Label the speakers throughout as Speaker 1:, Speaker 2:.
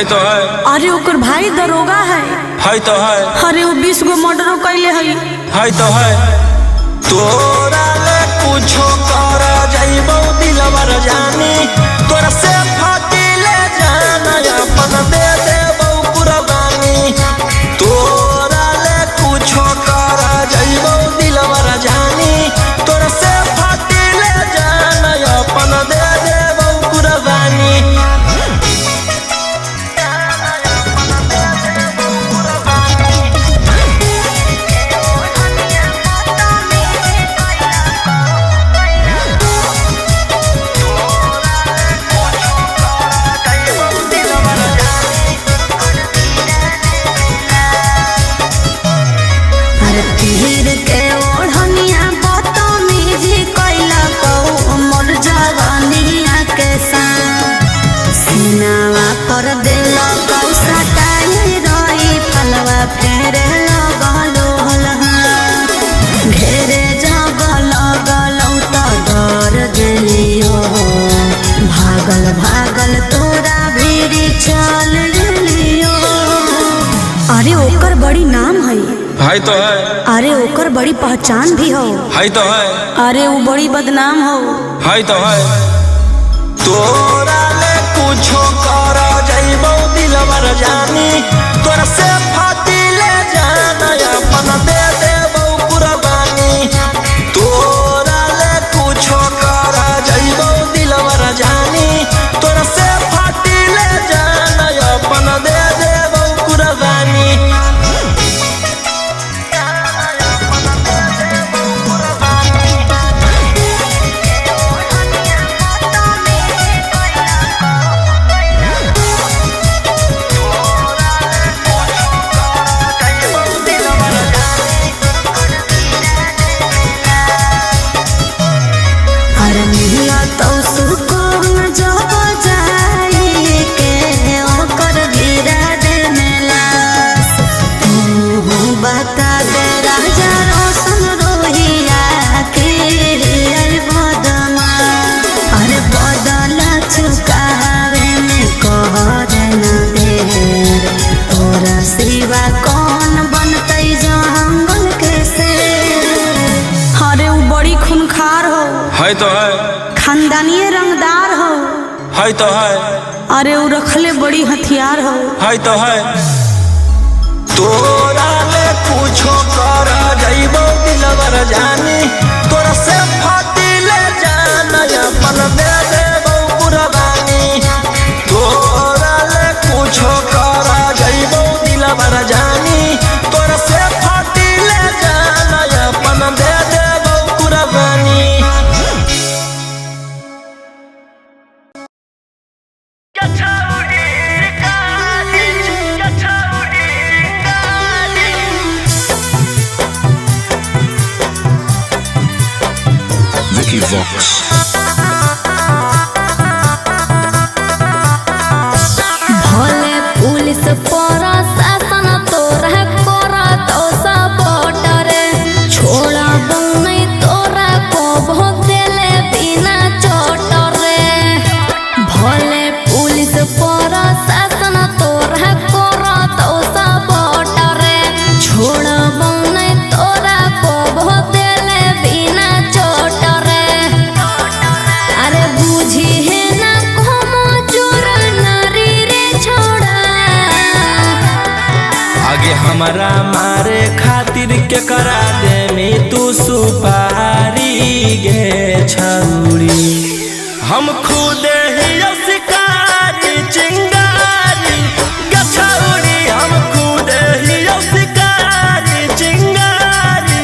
Speaker 1: है तो है।
Speaker 2: अरे ओकर भाई दरोगा है।
Speaker 1: है तो है।
Speaker 2: अरे वो 20 गो मर्डरो कैले है।
Speaker 1: है तो है। तोरा ले कुछो कर जाइबो दिलवर जानी, तोरा से फाटिले जाना अपन दे देबो कुर्बानी। तोरा ले कुछो कर जाइबो दिलवर जानी, तोरा से फाटिले जाना अपन दे देबो कुर्बानी।
Speaker 3: अरे तीर के ओढ़निया बदतमीजी कैला कौ मोर जवानिया के साथ सीनावा पर देल कौ सटाई रही फलवा फेरे लगलो हलहा घेरे जब लगलौ त डर गेलियो भागल भागल तोरा भीड़ चल गेलियो।
Speaker 2: अरे ओकर बड़ी नाम है।
Speaker 1: है तो है।
Speaker 2: अरे ओकर बड़ी पहचान भी हो।
Speaker 1: है तो है।
Speaker 2: अरे वो बड़ी बदनाम हो।
Speaker 1: है तो है। तोरा ले कुछो कर जाइबो दिलवर जानी, तोरा से फाटिले जाना अपन दे देबो कुर्बानी। तोरा ले कुछो कर जाइबो दिलवर जानी, तोरा से फाटिले जाना अपन दे देबो कुर्बानी।
Speaker 3: अरे मिला तो सुकून जब जाई के ओकर गिरा दे मेला। तू बता दे राजा रोशन रोहिया के अरे बदमा। अरे बदला चुकावे में कहर न देर, तोरा सिवा कौन बनतै जंगल के शेर।
Speaker 2: अरे वो बड़ी खूनखार हो।
Speaker 1: है तो है।
Speaker 2: खानदानी रंगदार हो।
Speaker 1: है तो है।
Speaker 2: अरे वो रखले बड़ी हथियार हो।
Speaker 1: है तो है। तोरा ले कुछो कर जाइबो दिलवर जानी, तोरा से फाटिले जाना अपन दे देबो कुर्बानी। तोरा ले कुछो कर जाइबो दिलवर जानी, तोरा से फाटिले जाना अपन दे देबो कुर्बानी।
Speaker 4: Vicky Vox.
Speaker 3: भले पुलिस प्रशासन तोरा करत सपोर्टर, छोड़ब नहीं तोरा को देले बिना चोट रे। भले पुलिस प्रशासन तोरा करत सपोर्टर, छोड़ब नहीं तोरा को देले बिना चोट रे। अरे बुझी है ना कमजोर नारी रे छोड़ा।
Speaker 1: आगे हमारा मारे खातिर के करा देनी तू सुपारी गे छौरी। हम खुद ही शिकारी चिंगारी गछौरी, हम खुद ही शिकारी चिंगारी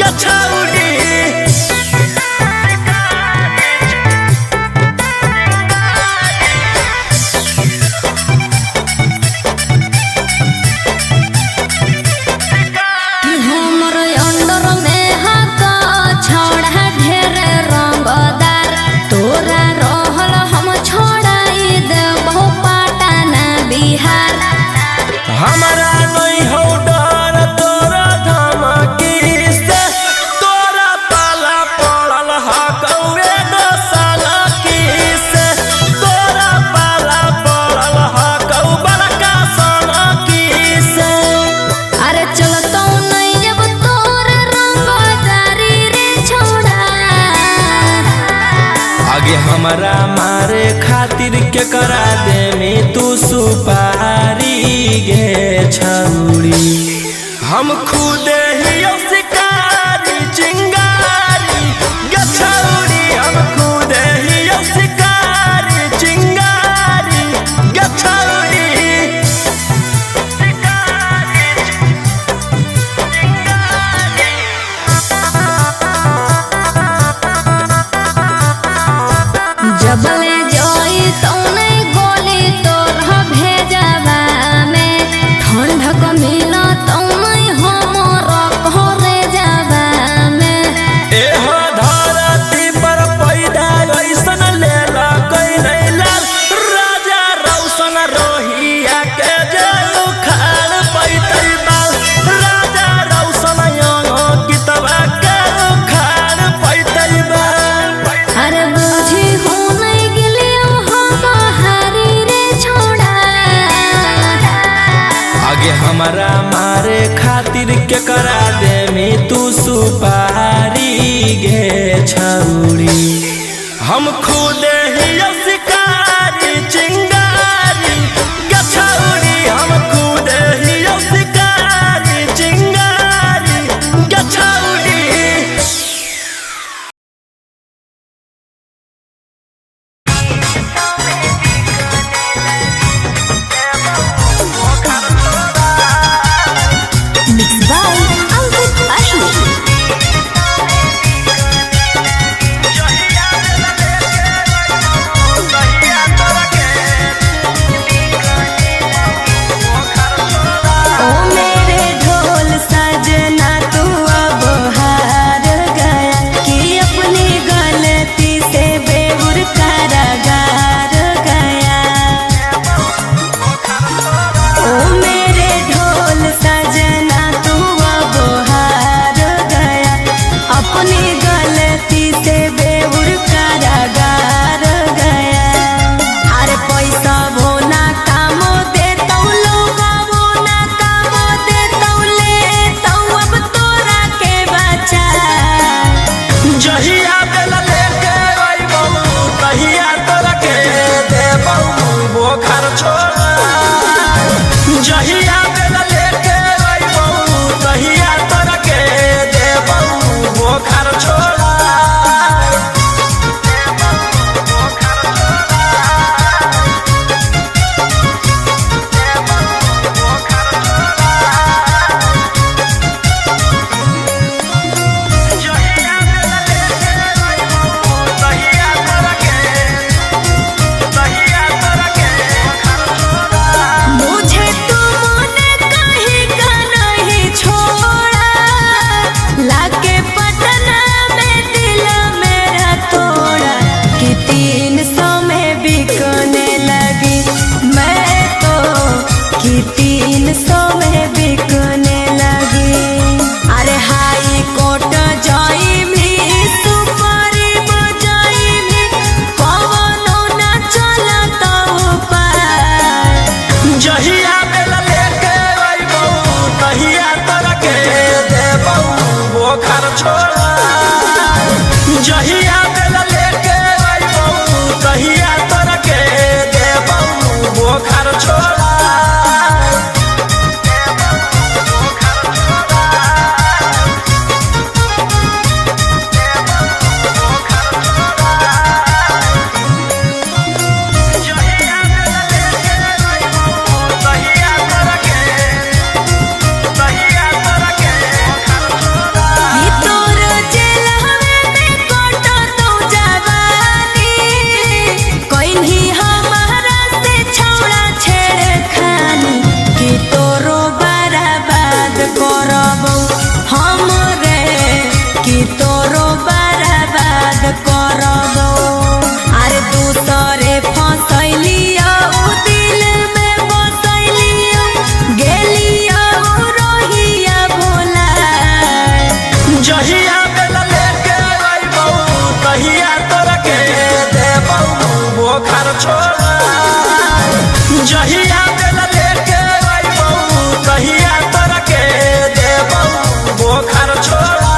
Speaker 1: गछौरी।
Speaker 3: हमर अंडर में हक छोड़ा ढेर रंगदार, तोरा रहल हम छोड़ाई देबो पाट।
Speaker 1: हमरा मारे खातिर के करा देमी तू सुपारी गे छौरी। हम खुद ही शिकारी चिंगारी गे छौरी। हम खुद ही शिकारी चिंगारी गे छौरी।
Speaker 3: जबले जोई तौने गोली तोर भेजबा में ठंडक मिला तौने हमर घरे जाबा में।
Speaker 1: एहो धरती पर पैदा ऐसन लेला कैला राजा रौशन रोहिया के जे उखाड़ पैतै बाल। राजा रौशन कितबा के उखाड़ पैतै बाल।
Speaker 3: अरे बुझी हो नहीं गेलियो हम हारी रे छोड़ा।
Speaker 1: आगे हमरा मारे खातिर के करा देमी तू सुपारी गे छौरी। हम खुद ही शिकारी चिंगारी गे छौरी। हम खुद ही शिकारी चिंगारी गे छौरी।
Speaker 3: मिक्स बाय अंकित अश्विन।
Speaker 2: ओ मेरे ढोल सजना तू अब हार गया कि अपनी गलती से बेहुर कारागार गया। ओ मेरे ढोल सजना तू अब हार गया, अपनी गलती से बेहुर कारागार गया। अरे पैसा वो ना काम देतौ लोगा वो ना काम देतौ लेतौ अब तोरा के बचा।
Speaker 1: जहिया बेला लेके अइबौ तहिया तोरा के देबौ बोखर छोड़ा। जहिया बेला लेके अइबौ तहिया तोरा के देबौ बोखर छोड़ा।
Speaker 2: मुझे तुमने कहीं का नहीं छोड़ा, लाके पटना में दिल मेरा तोड़ा कि 300 में बिकने लगी मैं तो, कि 300 में बिकने लगी। अरे हाई कोर्ट जाई भी सुप्रीम जाई भी कवनो ना चलता उपाय।
Speaker 1: जहिया बेला लेके अइबौ तहिया तोरा के देबौ बोखर छोड़ा। जहिया बेला लेके अइबौ तहिया तोरा के देबौ बोखर छोड़ा।
Speaker 2: कि तोर जेलहवे में कटतौ जवानी, कइन्ही हमारा से छौड़ा छेड़खानी, कि तोरो बर्बाद करबौ हम रे, कि तोरो बर्बाद करबौ। अरे दूसरे फसैलियौ दिल में बसैलियौ गेलियौ रोहिया भोला।
Speaker 1: जहिया बेला लेके अइबौ तहिया तोरा के देबौ बोखर छोड़ा। जहिया बेला लेके अइबौ तहिया तोरा के देबौ बोखर छोड़ा।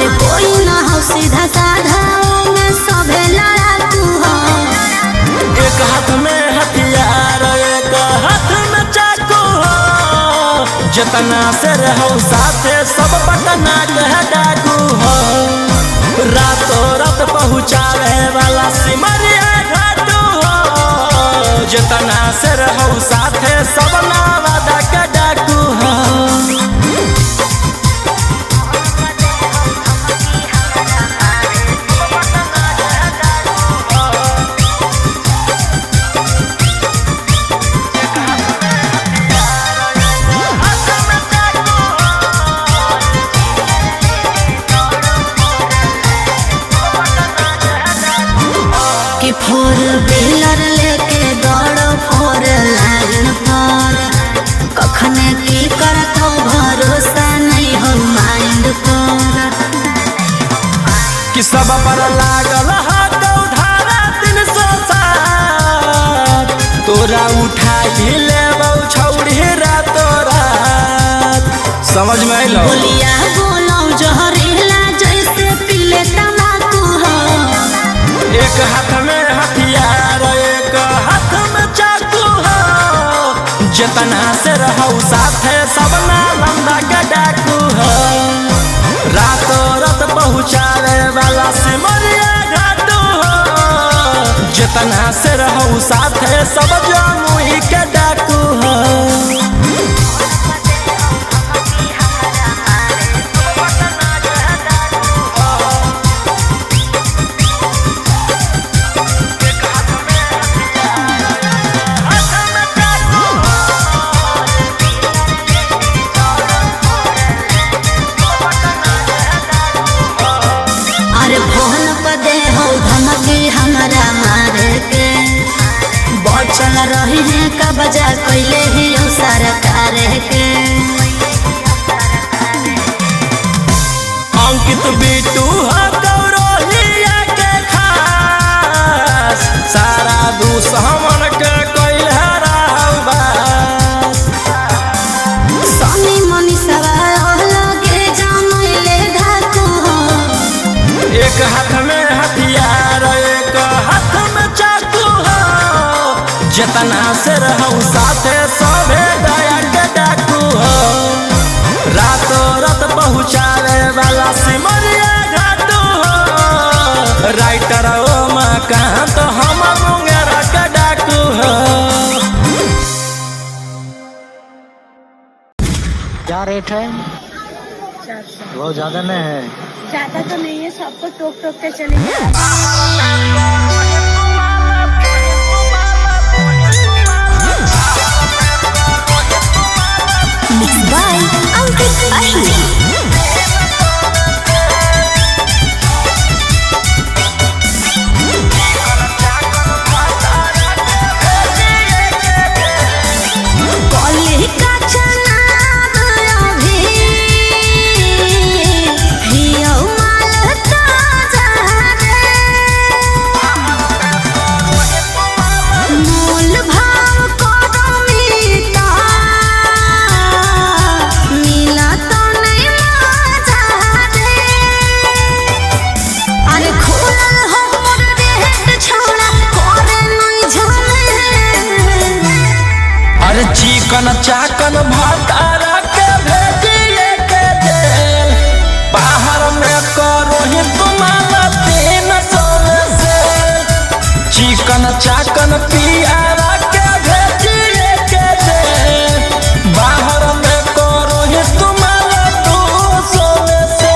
Speaker 3: अरे कोई ना हो सीधा साधा में सभे लड़ाकू हो।
Speaker 1: एक हाथ में हथियार एक हाथ में चाकू हो, जितना से रहो साथे सब पटना के डाकू हो। रातों रात पहुँचावे वाला सिमरिया घाटू हो, जितना से रहो साथे सब नावादा के डाकू हो।
Speaker 3: कि फोर व्हीलर लेके दौड़ो फोर लाइन पर, कखने की करत हो भरोसा नहीं हो माइंड पर।
Speaker 1: कि सब पर लागल धारा 307, तोरा उठाई लेबौ छौड़ी रातो रात। समझ में अइलौ?
Speaker 3: बोलिया बोलो जहरीला जैसे पीले तम्बाकू हो।
Speaker 1: एक हाथ में हथियार एक हाथ में चाकू हो, जितना से रहो साथे सब नालंदा के डाकू हो। रातों रात पहुँचावे वाला सिमरिया घाटू हो, जितना से रहो साथे सब जमुई के डाकू हो।
Speaker 3: अरे फोन पर दे हो धमकी हमरा मारे के, बचल रही है कब्जा कैले ही हो सरकार के।
Speaker 1: अंकित बिट्टू हो गौरोहिया के खास, सारा दुश्मन के कैल हराबास।
Speaker 3: स्वामी मनीषवा लगे जानले ढाकू हो।
Speaker 1: एक हाथ में हथियार एक हाथ में चाकू हो, जितना से रहो साथे सभे दया के डाकू हो। रातों रात पहुँचावे वाला सिमरिया घाटू हो, राइटर ओ मकान तो हम मुंगेरा के डाकू हो।
Speaker 5: क्या रेट है?
Speaker 6: 400।
Speaker 5: बहुत ज्यादा नहीं है।
Speaker 6: ज्यादा तो नहीं है, सबको टोक टोक के चले गए।
Speaker 2: Mix by Ankit Ahir.
Speaker 3: कली का चनाब अभी हियौ माल ताजा रे, मोल भाव करमी ता मिलत नहीं मजा रे। अरे खुलल हो मोर रेट छौड़ा करे नहीं झमेल।
Speaker 1: अरे चिकन चाकन भातारा के भेजिए के देल, बाहर में करो ही तुम्हारा 300 में से। चिकन चाकन पियारा के भेजिए के देल, बाहर में करो ही तुम्हारा 200 में से।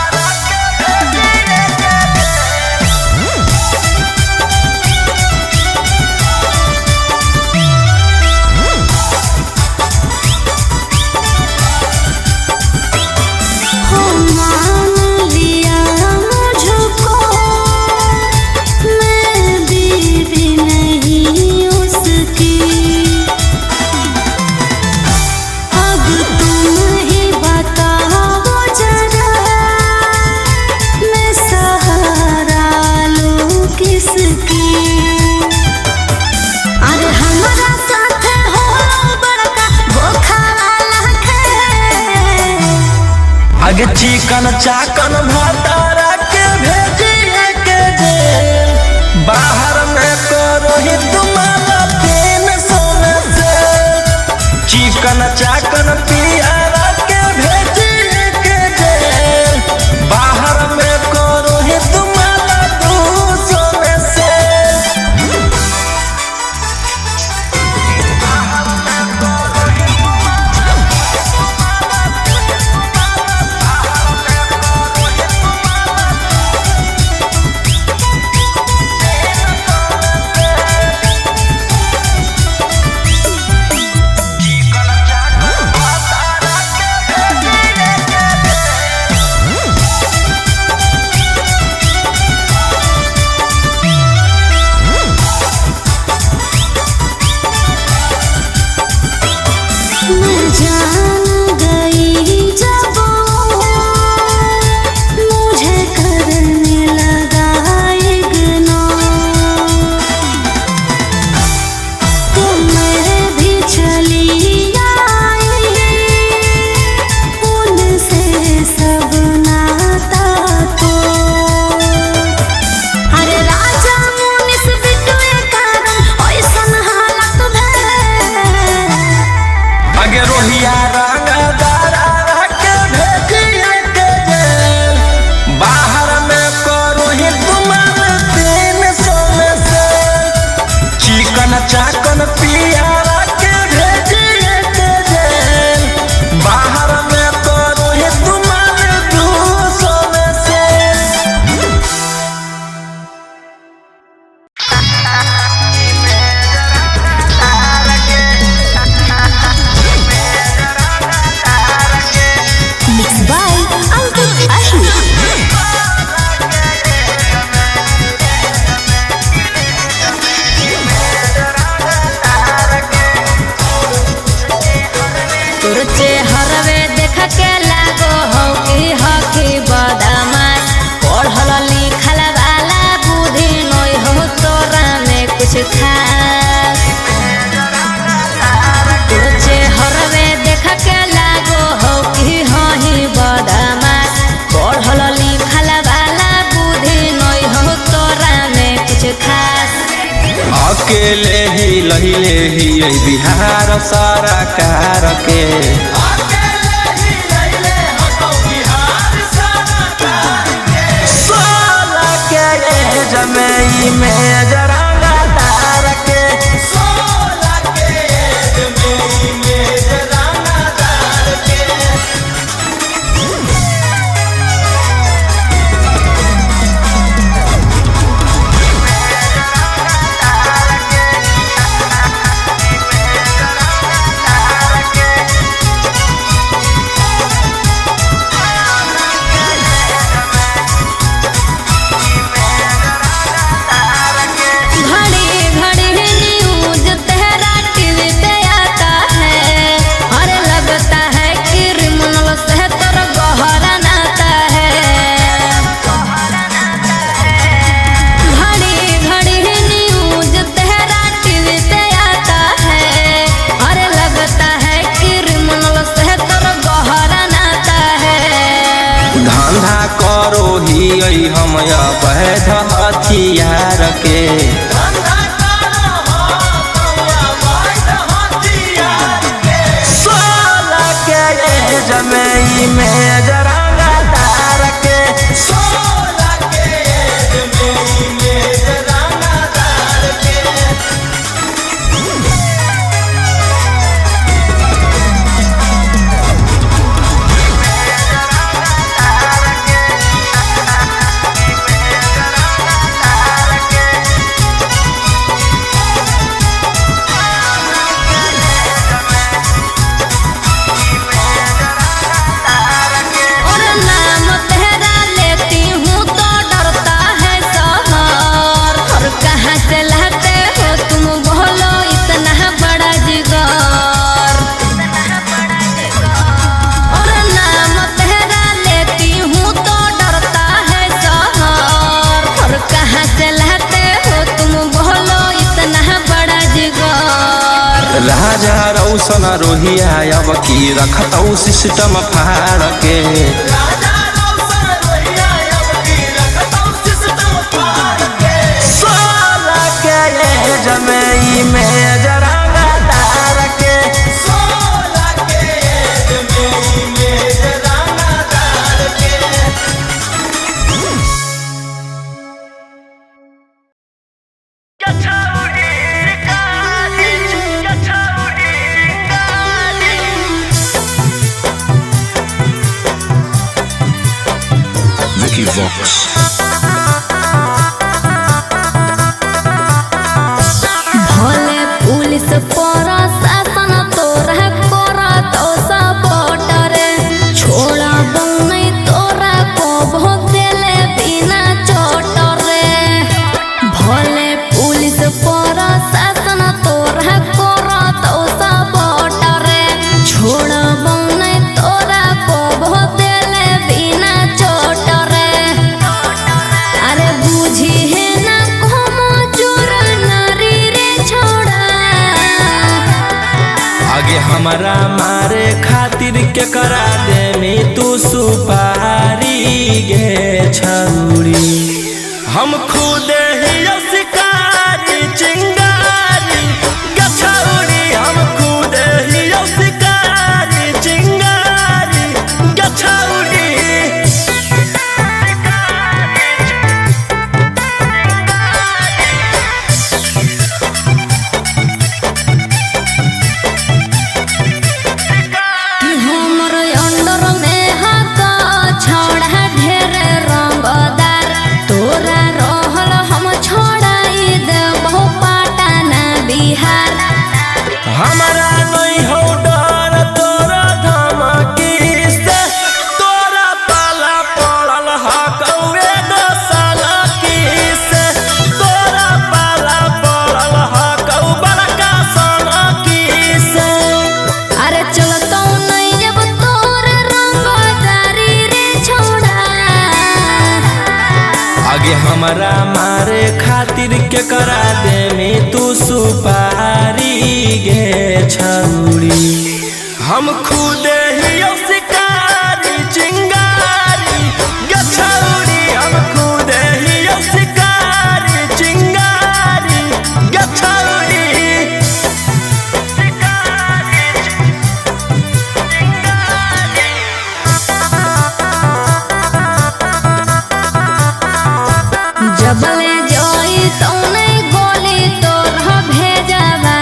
Speaker 3: अरे
Speaker 1: आगे चिकन चाकन भातारा के भेजिए के जेल, बाहर में करो ही तुम्हारा 300 में से। चिकन चाकन पियारा के भेजिए के जेल, बाहर में करो ही तुम्हारा 200 में से।
Speaker 3: मैं जान गई जब मुझे करने लगा इग्नोर, तो मैं भी चली आई उनसे सब नाता तो। अरे राजा मुनिस बिटुए कारण ऐसन हालत भे।
Speaker 1: आगे रोहिया रंगदारा के भेजिए के जेल, बाहर में करो ही तुम्हारे 300 में से। चिकन चाकन पियारा के भेजिए के जेल, बाहर में करो ही तुम्हारे 200 में से।
Speaker 2: Mix by Ankit Ahir.
Speaker 3: तोर चेहरवे देख के लागो हौ कि हकी बदमाश, पढ़ल लिखल वाला बुद्धि नय हो तोरा में कुछ खास। तोर चेहरवे देख के लागो हौ कि हही बदमाश, पढ़ल लिखल वाला बुद्धि नय हो तोरा में कुछ खास।
Speaker 1: अकेले ही लहिले ही ये बिहार सरकार के। सोलह के एज में ई मेजरंगा तार के। 16 के एज में ई मेजरंगा तार के।
Speaker 3: घड़ी घड़ी न्यूज तेरा टीवी पे आता है, अरे लगता है क्रिमिनल से तोर गहरा नाता है। घड़ी घड़ी न्यूज तेरा टीवी पे आता है, अरे लगता है क्रिमिनल से तोर गहरा नाता है।
Speaker 1: धंधा करो ही हम अवैध हथियार के। 16 के एज में ई मेजरंगा तार के। 16 के एज में ई मेजरंगा तार के। राजा रौशन रोहिया अब की रखतौ सिस्टम फाड़ के। 16 के एज में ई मेजर रंगदार के, 16 के एज में ई मेजर रंगदार के।
Speaker 4: Vicky Vox.
Speaker 3: भले पुलिस प्रशासन तोरा करत सपोर्टर, छोड़ा नहीं तोरा को देले बिना चोट रे। भले पुलिस प्रशासन तोरा करत सपोर्टर, छोड़ा नहीं तोरा को देले बिना चोट रे। अरे बुझी है ना कमजोर नारी रे छोड़ा।
Speaker 1: आगे हमारा मारे खातिर के करा देनी तू सुपारी गे छौरी। हम खुद ही शिकारी चिंगारी गछौरी, हम खुद ही शिकारी चिंगारी गछौरी।
Speaker 3: हमर अंडर में हक छोड़ा ढेर रंगदार, तोरा रहल हम छोड़ाई देबो पटना बिहार।
Speaker 1: हमारा नहीं हो डर तोरा धमकी से, तोरा पाला पड़ल हकौए दोसाला की से, तोरा पाला पड़ल हकौ बड़का सोना की से।
Speaker 3: अरे चलतो नहीं जब तोर रंगदारी रे छोड़ा।
Speaker 1: आगे हमारा मारे खातिर के करा देनी तू सुपारी गे छौरी। हम खुद ही शिकारी चिंगारी गछौरी, हम खुद ही शिकारी चिंगारी गछौरी।
Speaker 3: जबले जोई तौने गोली तोर भेजबा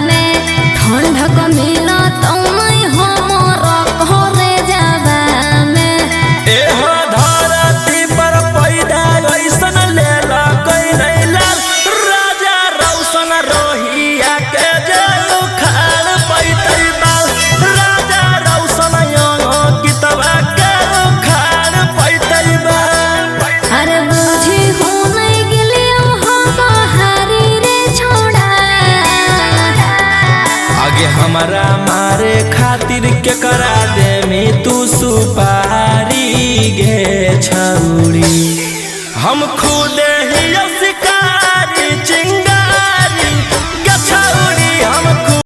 Speaker 3: में, ठंडक मिल तौने हमर घरे जाबा में।
Speaker 1: एहो धरती पर पैदा ऐसन लेला कैला राजा रौशन रोहिया के जे उखाड़ पैतै बाल, राजा रौशन कितवा के उखाड़ पैतै बाल।
Speaker 3: अरे बुझी हूँ नहीं गेलियो हम हारी रे छोड़ा।
Speaker 1: आगे हमारा मारे खातिर के करा देनी तू सुपारी गे छौरी। हम खुद ही शिकारी चिंगारी गछौरी, हम खुद।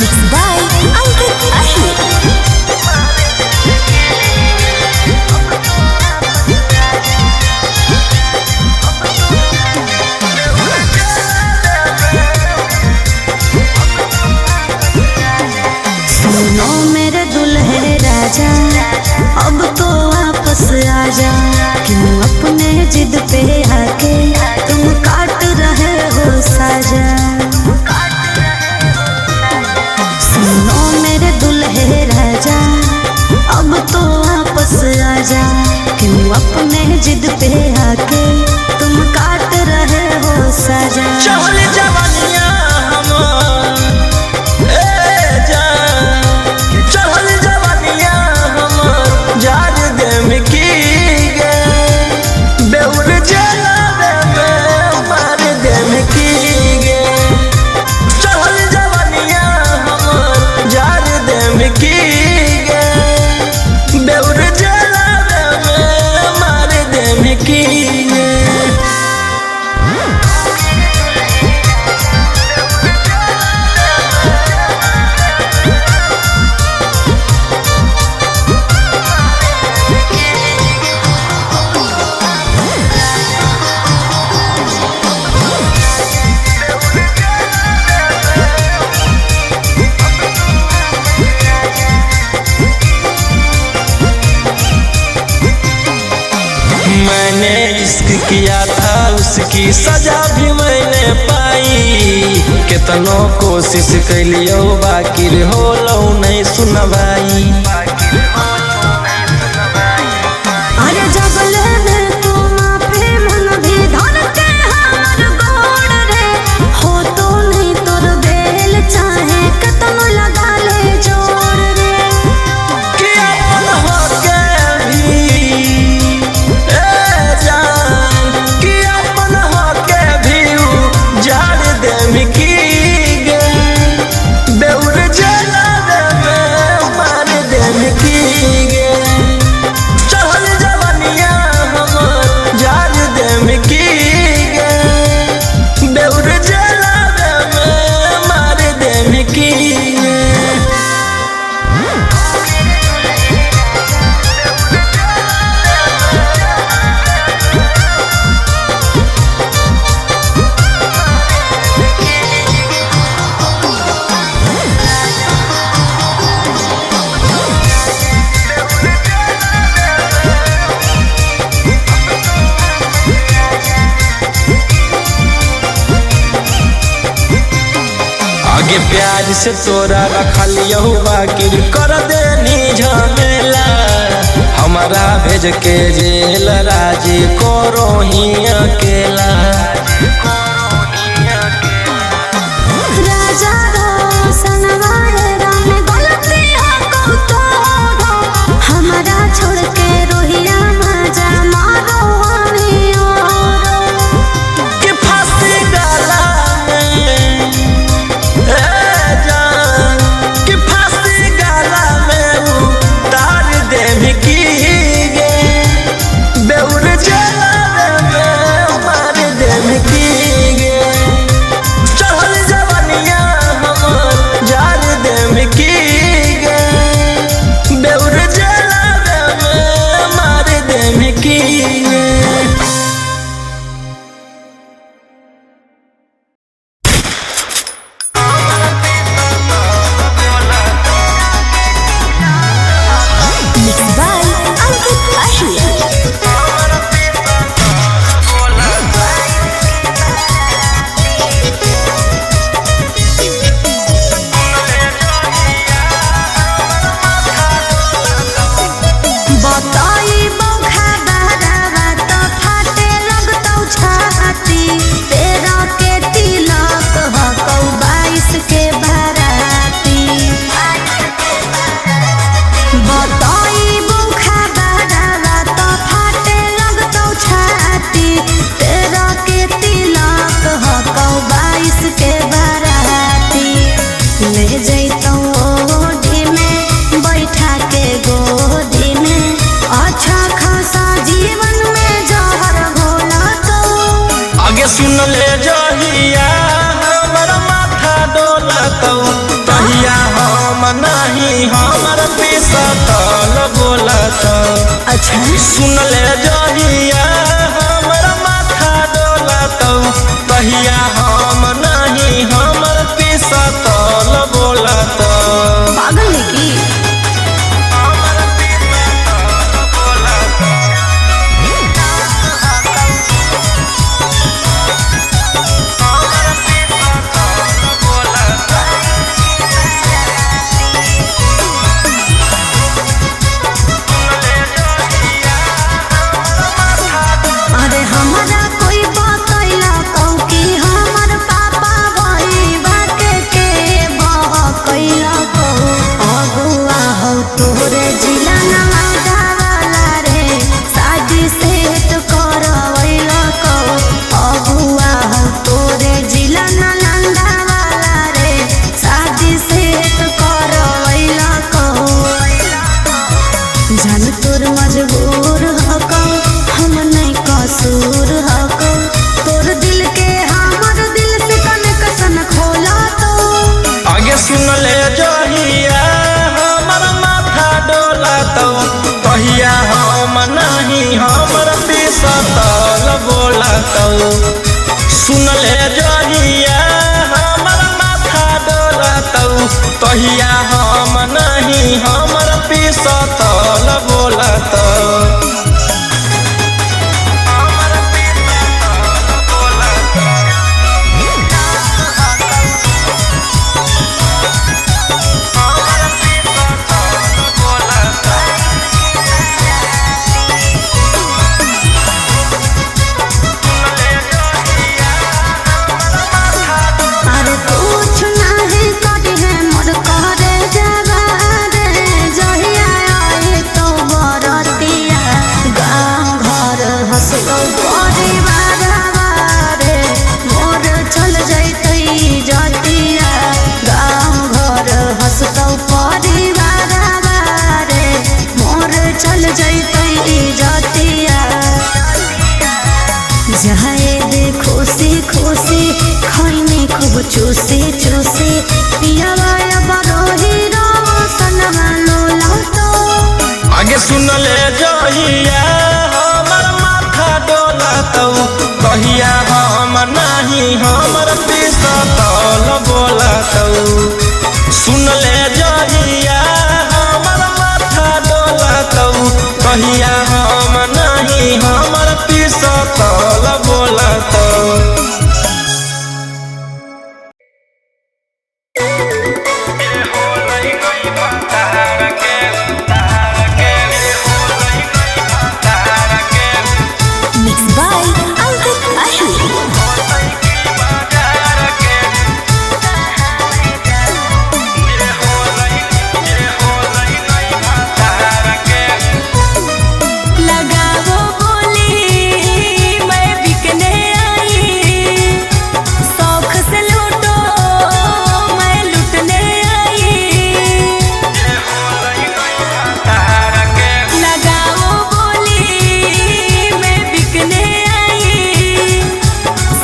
Speaker 2: Mixed by Ankit Ahir.
Speaker 3: सुनो मेरे दुल्हे राजा, अब तो वापस आ जा। क्यों अपने जिद पे आके तुम काट रहे हो साजा। सुनो मेरे दुल्हे राजा, अब तो वापस आ जा। क्यों अपने जिद पे आके तुम काट जा।
Speaker 1: चहल जवानिया हमर ए जान, चहल जवानिया हमर जार देम की गे, बेउर जलावे में मार देम की गे। चहल जवानिया हमर जार देम की गे, बेउर जलावे में मार देम की गे। मैंने इश्क किया था उसकी सजा भी मैंने पाई, केतनो कोशिश कैलियो बाकी होलो नहीं सुनवाई।
Speaker 3: अरे जगले में तू माफी मन भी धर के हमर गोड़ रे, हो तो नहीं तोर बेल चाहे कतनो लगा ले जोर रे।
Speaker 1: कि अपन होके भी ए जान, कि अपन होके भी उ झाड़ देम की गे, बेउर जलावे में मार देम की गे। चहल जवानिया हमर झाड़ देम की गे, बेउर जलावे में मार देम की गे। आगे प्यार से तोरा रखलियो बाकी कर देनी झमेला, हमारा भेज के जेल राजी करो ही अकेला।
Speaker 3: राजा रोशन राम गलती हो तो हमारा छोड़ के रोहिया मजा मारो हमें और।
Speaker 1: कि फांसी गला में ए जान, कि फांसी गला में उतार देम की गे, बेउर जलावे में मार देम की गे। चहल जवानिया हमर जार देम की गे, बेउर जलावे में मार देम की गे।
Speaker 2: Mixed by Ankit Ahir.
Speaker 3: बताई बौखा बारावा त फाटे लगतौ छाती, तेरह के तिलक हकौ 22 के बाराती। बताई बौखा बारावा त फाटे लगतौ छाती, तेरह के तिलक हकौ 22 के बाराती। ले जैतौ ओढ़ी में बैठा के गोदी में, अच्छा खासा जीवन में जहर घोला तो।
Speaker 1: आगे सुन ले जहिया हमर माथा डोलतौ, तहिया हम नहीं हमर पिसतल बोलतौ।
Speaker 2: अच्छा
Speaker 1: सुन ले जहिया हमर माथा डोलतौ, तहिया हम नहीं हमर पिसतल बोलतौ।
Speaker 3: पागल है की? अरे हमारा कोई बतैला कौ कि हम
Speaker 1: बोलतौ। सुनले जहिया हमर माथा डोलतौ, तहिया हम नहीं हमर पिसतल बोलतौ।
Speaker 2: अरे कुछ नाही करी है मोर करे जवारे, जहिया आई तो बरतिया गाँव घर हंसलो परिवार रे, मोर चल जैतै जतिया गाँव घर हंसतो परिवार रे, मोर चल जैतै जतिया। जाए दे खुशी खुशी खैनी खूब चूसी चूसी, पियावा बरोही रोशनवा लोला तो।
Speaker 1: आगे सुनले जहिया हमर माथा डोलतौ, तहिया हम नहीं हमर पिसतल बोलतौ। सुनले जहिया हमर माथा डोलतौ, तहिया हम नहीं हमर पिसतल बोलतौ।
Speaker 2: मिक्स बाय अंकित अहिर।
Speaker 3: लगावो बोली मैं बिकने आई, शौक से लूटो मैं लूटने आई। लगावो बोली मैं बिकने आई,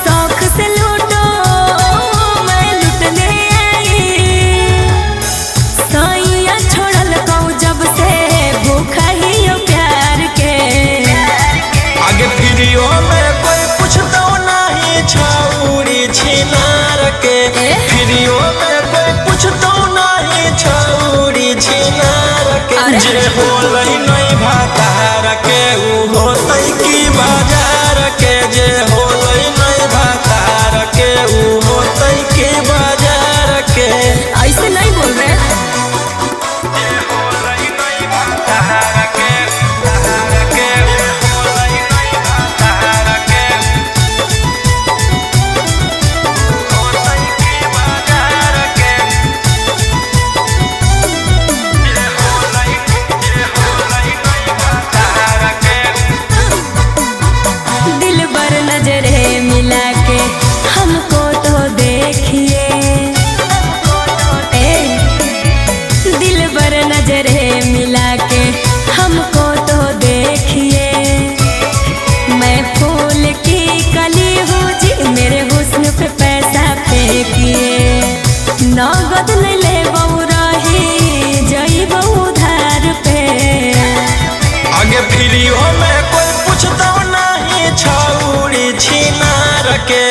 Speaker 3: शौक से लूटो मैं लूटने आई। साइया छोड़ल कौ जब से भूखा ही हो प्यार के।
Speaker 1: आगे फिरियो में कोई पूछतो नहीं छौरी छिनार के, फिरियो में कोई पूछतो नहीं छौरी छिनार के। जे होलै नहीं भातार के उ होतै की बाजार के, जे होलै नहीं भातार के उ होतै की बाजार के।
Speaker 3: ऐसे नहीं बोल रहे। दिल पर नजरे मिला के हमको तो देखिए, ए दिल पर नजरे मिला के हमको तो देखिए। मैं फूल की कली हूँ जी, मेरे हुस्न पे पैसा फेंकिए। नगद नहीं ले रही जईब उधार पे।
Speaker 1: आगे फिरियो में कोई पूछतो नहीं छौरी छिनार के,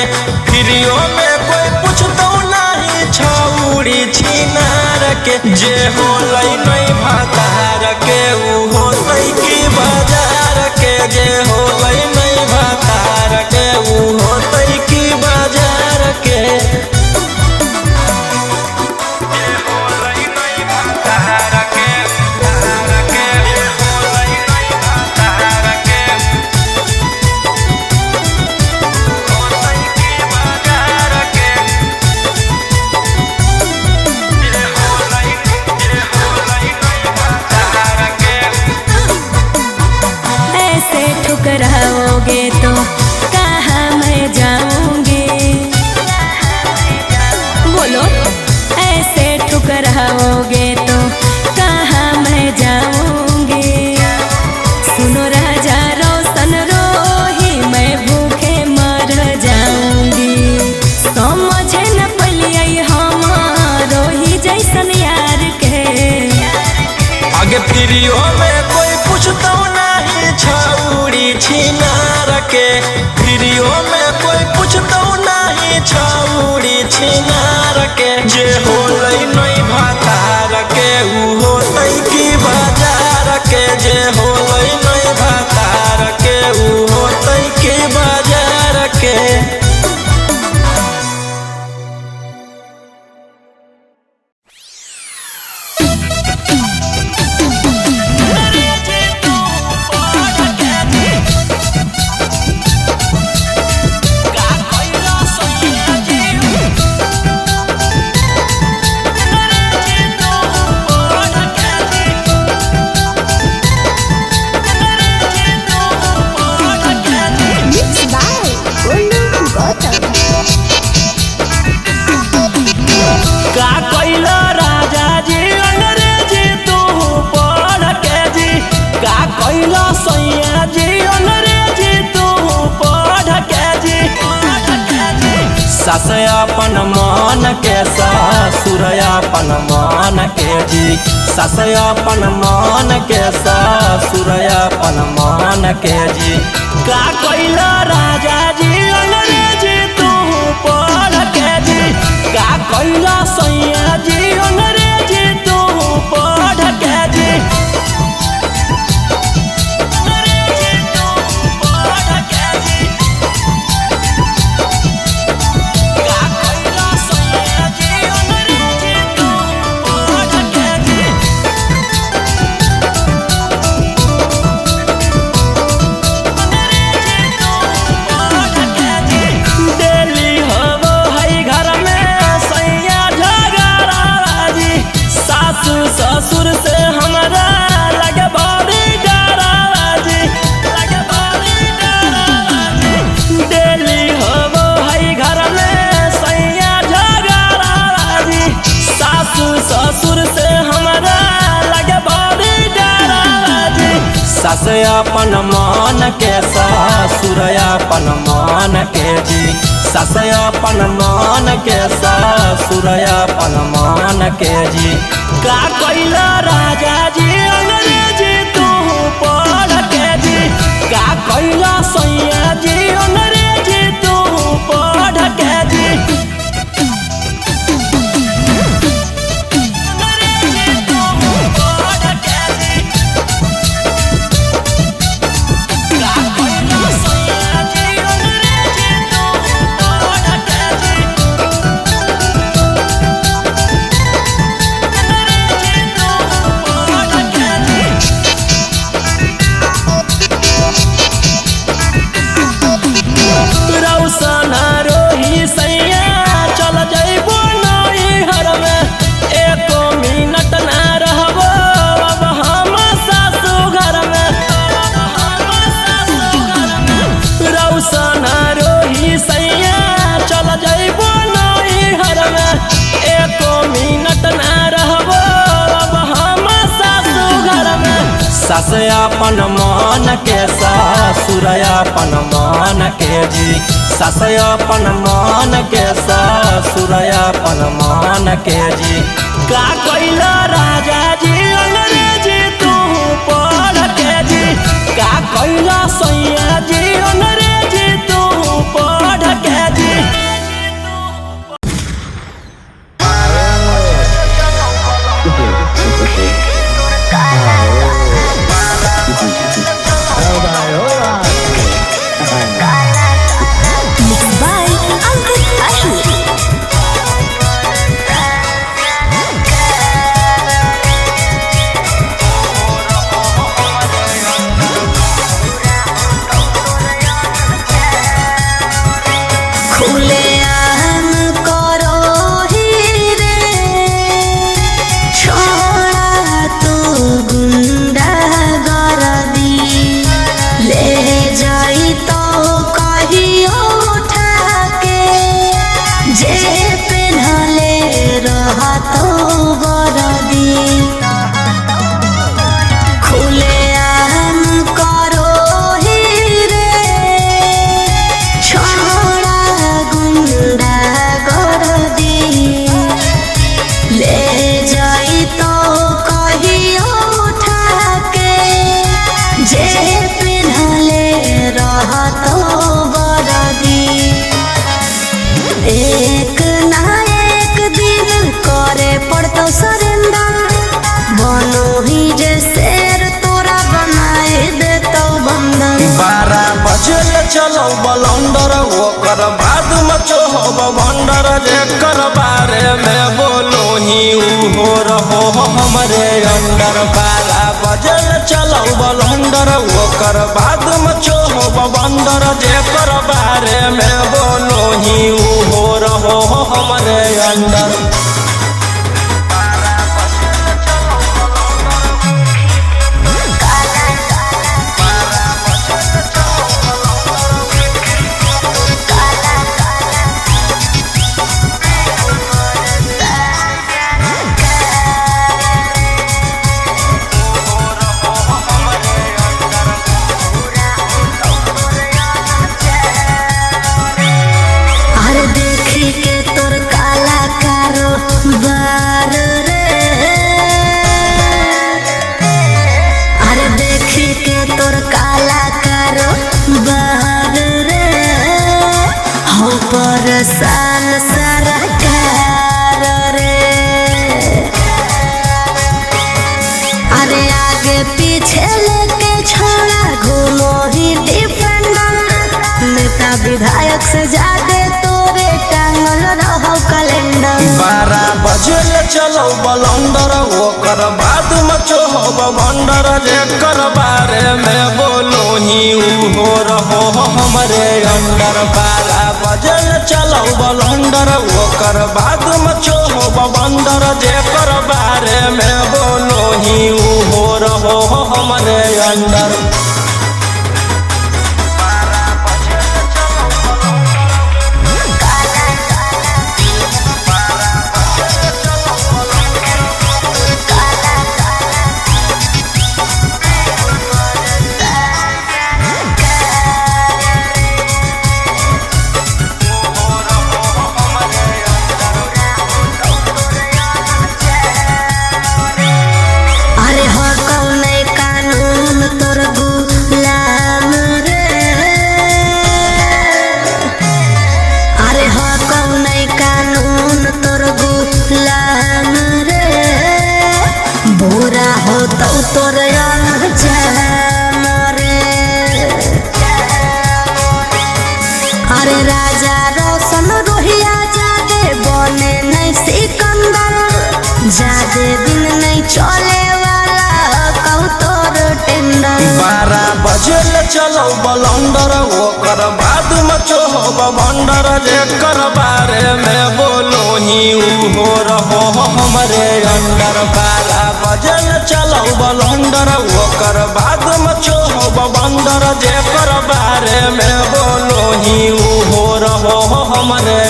Speaker 1: फिरियो में कोई पूछतो नहीं छौरी छिनार के। जे होलै नहीं भातार के उ होतै की बाजार के, जे होलै नहीं भातार के उ होतै की बाजार के।
Speaker 3: ऐसे ठुकराओगे तो कहाँ मैं जाऊंगी, बोलो। ऐसे ठुकराओगे तो कहाँ मैं जाऊंगी। सुनो राजा रोशन रोही, मैं भूखे मर जाऊंगी। समझे न पलियै हम रोही जैसन यार के।
Speaker 1: आगे फिरियो में कोई पूछतो नहीं छौरी छिनार के। फ्रीओ में कोई पूछतो नहीं छौरी छिनार के। जे होलै नहीं भातार के उ होतै की बाजार के। जे होलै नहीं भातार के उ होतै की बाजार के।
Speaker 2: Mixed by Golu Gautam.
Speaker 1: का कैला राजा जी अंग्रेजी तू पढ़ के जी। का कैला सैया जी अंग्रेजी तू पढ़ के जी। सास अपन मन के ससुर अपन मन के जी। सास अपन मन के ससुर अपन मन के जी। का कैला राजा जी अंग्रेजी तू पढ़ के जी। का कैला सैया जी अंग्रेजी तू पढ़ के जी। अंग्रेजी तू पढ़ के जी। का कैला सैया जी अंग्रेजी तू पढ़ के जी। अंग्रेजी तू पढ़ के जी। डेली होबो है घर में सैया झगड़ा जी। सासु ससुर से हमरा लगे बड़ी डरा जी। लगे बड़ी डरा जी। डेली होबो है घर में सैया झगड़ा जी। सासु ससुर से हमरा लगे बड़ी डरा जी। सास अपन मन के ससुर अपन मन के जी। सास अपन मन के ससुर अपन मन के जी। का कैला राजा जी अंग्रेजी तू पढ़ के जी। का कैला सैया जी अंग्रेजी तू पढ़ के जी। अंग्रेजी तू पढ़ के जी। का कैला सैया जी अंग्रेजी तू पढ़ के जी। अंग्रेजी तू पढ़ के जी। रौशन रोही सैया चल जइबो नैहर में। एको मिनट ना रहबो अब हम सासु घर में। अब हम सासु घर में। रौशन रोही सैया चल जइबो नैहर में। एको मिनट ना रहबो अब हम सासु घर में। सास अपन मन के ससुर अपन मन के जी। सास अपन मन के ससुर अपन मन के जी। का कैला राजा जी अंग्रेजी तू पढ़ के जी। का कैला सैया जी अंग्रेजी तू पढ़ के जी।
Speaker 2: Mixed by Ankit Ashur. खुले आम करो ही रे छोड़ा तो गुंडा गर्दी ले जाई तो कहियो उठा के जे पेन्हले रहा तो बरदी। खुले आम करो ही रे छोड़ा गुंडा गर्दी ले जाई तो कहियो उठा के जे पेन्हले रहा तो बरदी। एक ना एक दिन करे पड़तो सरेंडर। बनो ही जे शेर तोरा बनाए देतो बंदर।
Speaker 1: 12 बजे चलो बलंडर ओकर बाद में चोहब भंडर। जेकर बारे में बोलो ही उहो रहो हमरे अंडर। 12 बजे चलो बलंडर ओकर बाद में चोहब भंडर। जेकर बारे में बोलो ही उहो रहो हमरे अंडर।
Speaker 2: अरे देखी के तोर काला कारोबार रे। अरे देखी के तोर काला कारोबार रे। हो परेशान सरकार रे। अरे आगे पीछे लेके छोड़ा घूमो ही डिफेंडर। नेता विधायक से ज्यादा तोरे टांगल रहो कैलेंडर।
Speaker 1: 12 बजे चलो बलंडर ओकर बाद में चोहब भंडर। जेकर बारे में बोलो ही उहो रहो हमरे अंडर। 12 बजे चलो बलंडर ओकर बाद में चोहब भंडर। जेकर बारे में बोलो ही उहो रहो हमरे अंडर।
Speaker 2: अरे हो कौन कानून तोर गुलाम रे। अरे हो कौन कानून तोर गुलाम रे। बुरा हो तो तोर अंजाम रे। अरे राजा रोशन रोहिया जादे बने नहीं सिकंदर। जादे दिन नहीं चले वाला कहू तोर टेंडर।
Speaker 1: 12 बजे चलो बलंडर ओकर बाद में चोहब भंडर। जेकर बारे में बोलो ही उहो रहो हमरे अंडर। 12 बजे चलो बलंडर ओकर बाद में चोहब भंडर। जेकर बारे में बोलो ही उहो रहो हमरे